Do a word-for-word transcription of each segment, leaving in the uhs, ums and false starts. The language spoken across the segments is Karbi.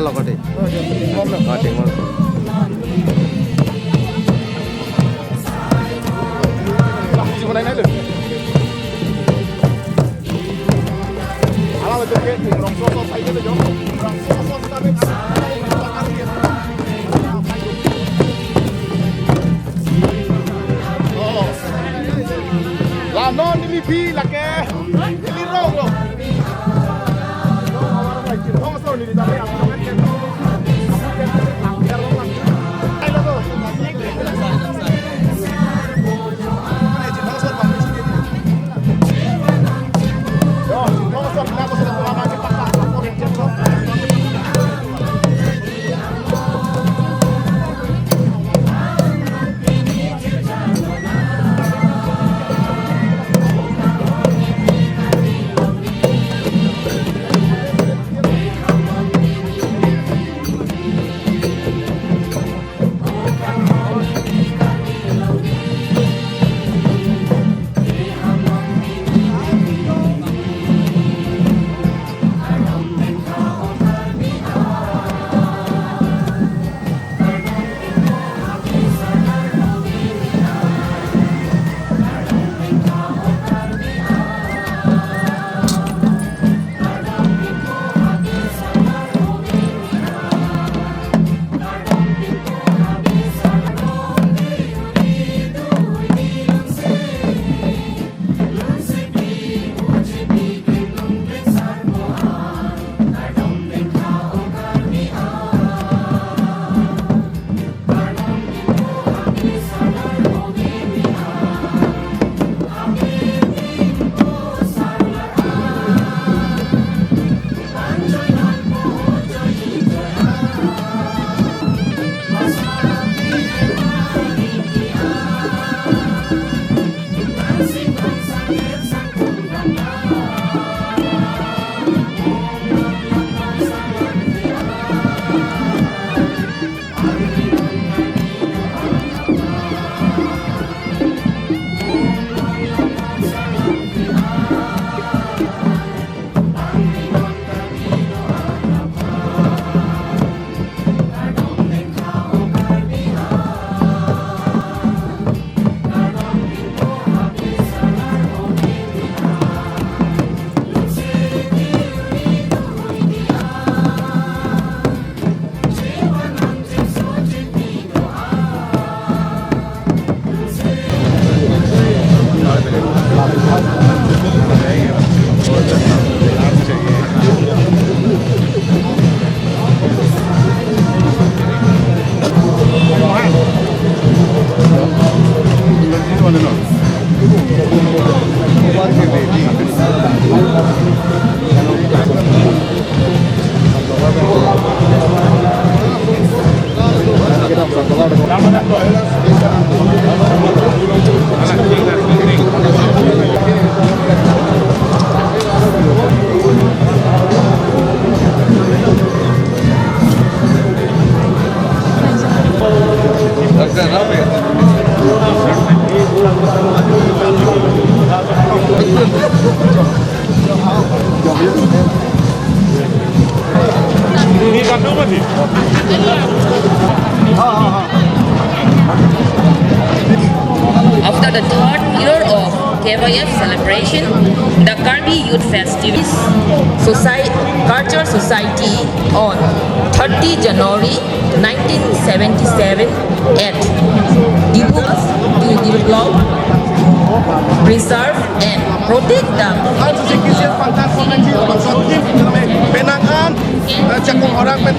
Halo, kati? Kati, ngol. La non neli bi lake. Neli rong lo. After the third year of K Y F celebration, the Karbi Youth Festival Society, Culture Society on thirty January nineteen seventy-seven at Diphu to develop, preserve and protect the An susi kisi pangkat format si langsung tim kami penang an, eh, jakong orang pen.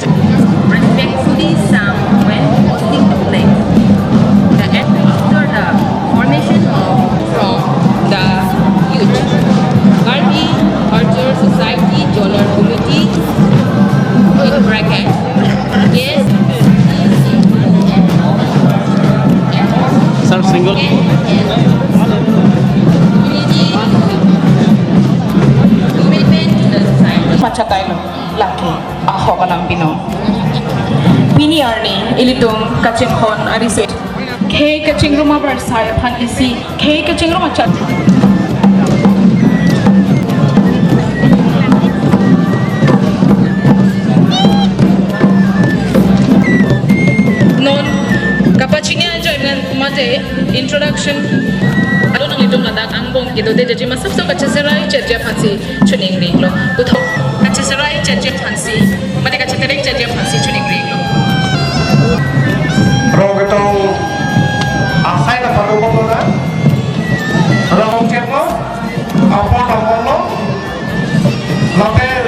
Respectfully sound when hosting the flag. The act after the formation of from the youth. Karbi Culture Society Zonal Committee, in bracket, yes, Sir, single. Pachatailo, lake ahok alam pino. Pini arni ilitum kachinghon arisoi khei kachingrum abarsai aphan isi, khei kachingrum achat. Non kapachini ajoy nan mate introduction. Alo nanglitum ladak angbong kedo de jaji masapso kacheserai chetji aphansi choningri lo. Puthot kacheserai chetji aphansi, mate kacheterek chetji aphansi choningri lo. Rong ketong asai ta padu padu na. Rong chetlo, apa ta polo. Lapen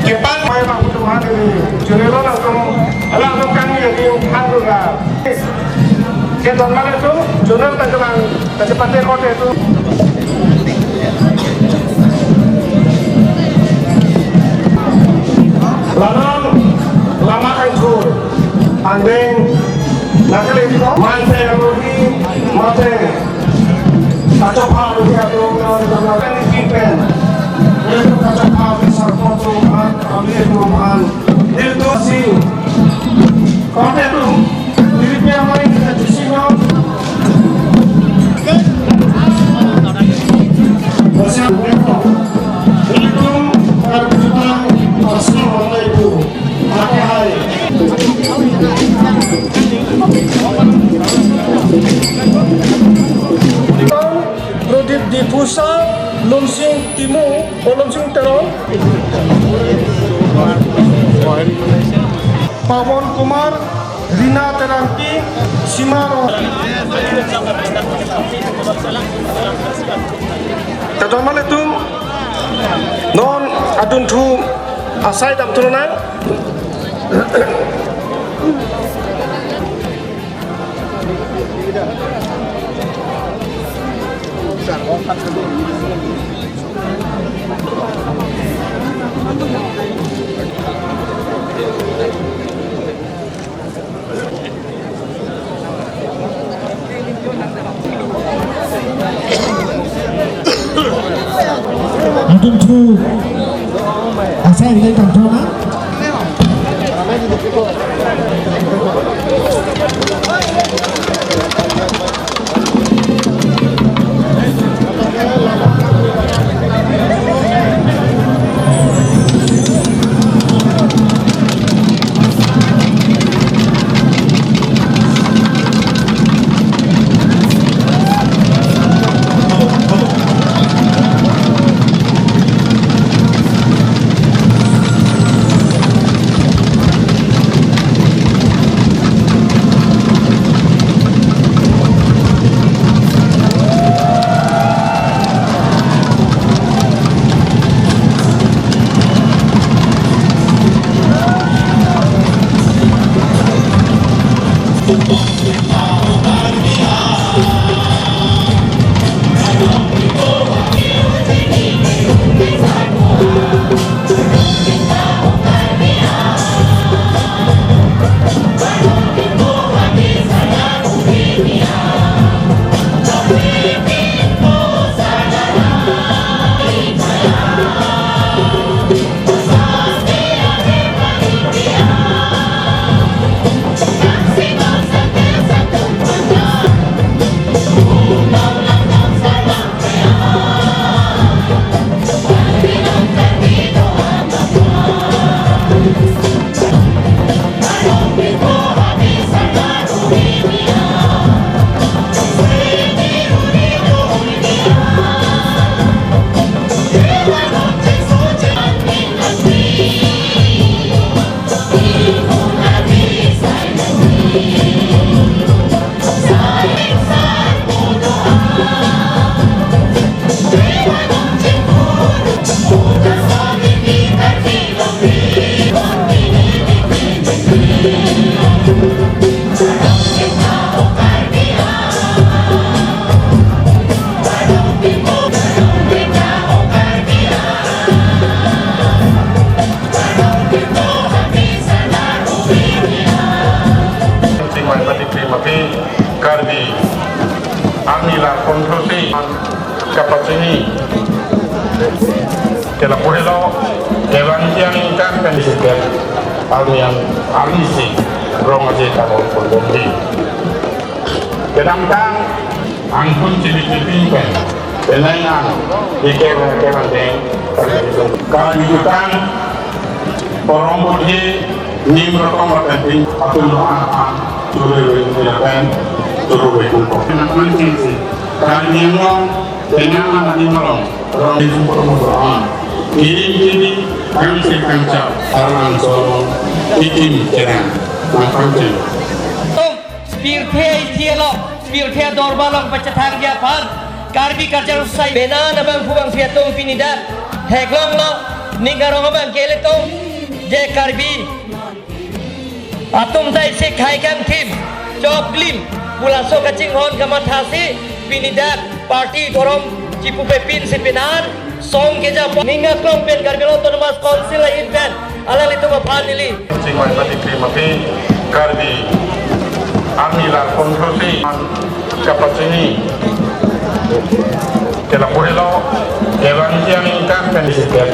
kepan pai bang putu han ini. Chunelo langsung, langsung kami jadi han dulu. Keton mana tu? Chunel ta kelang, ta sepate kote tu. Lalang lama angkur, andeng, nakali tu, manse yang rugi, mate. Kachopha rugi atum, kawan-kawan, ini pimpen. Itu kachopha rugi sarpo tu, man, kami tu, man. Itu si. Kote tu. Prodip Diphusa, Lumsing Timung, o Lumsing Teron. Pawan Kumar, Rina Terangpi, Sima Ro. Kadon malitum, non adunthu asai damthu nang. Adunthu asai le kangtona. Kapachini. Ke lapu helo, kevang tiang ingkar pen isiket. Army an, army si, rong aje tabor pon bomdi. Kedamtang, angkun chili chili pen. Penai an, ike kevang deng. Kali jutang, porong budhi, nim rokong lapen tin, atum lo an an, churu we pen, churu we kungkong. Nak mancing si, kali yang long, Penang anak ni malong, rong di sumpah rumah doang. Kirim kiri, kangsi kangsa, arlang solong, ikim kerang, nang pangceng. Tum, pirthe ithie lo, pirthe dorbar long pachethang dia aphan, Karbi Cultural Society. Bena nabang phubang sia tum pini dak, theklong lo, ning karong abang kele tum, je Karbi. Atum ta isi khei kangthim, choklim, pu laso kachinghon kamathasi, pini dak party dhorom chipu pepin si pinan, song keja po-, ning aklong pen Karbi Anglong Autonomous Council ahin pen, alanglitum aphan neli. Chingvai pati krim api, Karbi, army lar kontrosi. Kapachini. Ke lapu helo, kevang tiang ingkar pen isiket.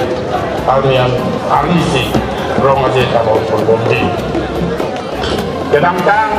Army an, army si, rong aje tabor pon bomdi. Kedamtang,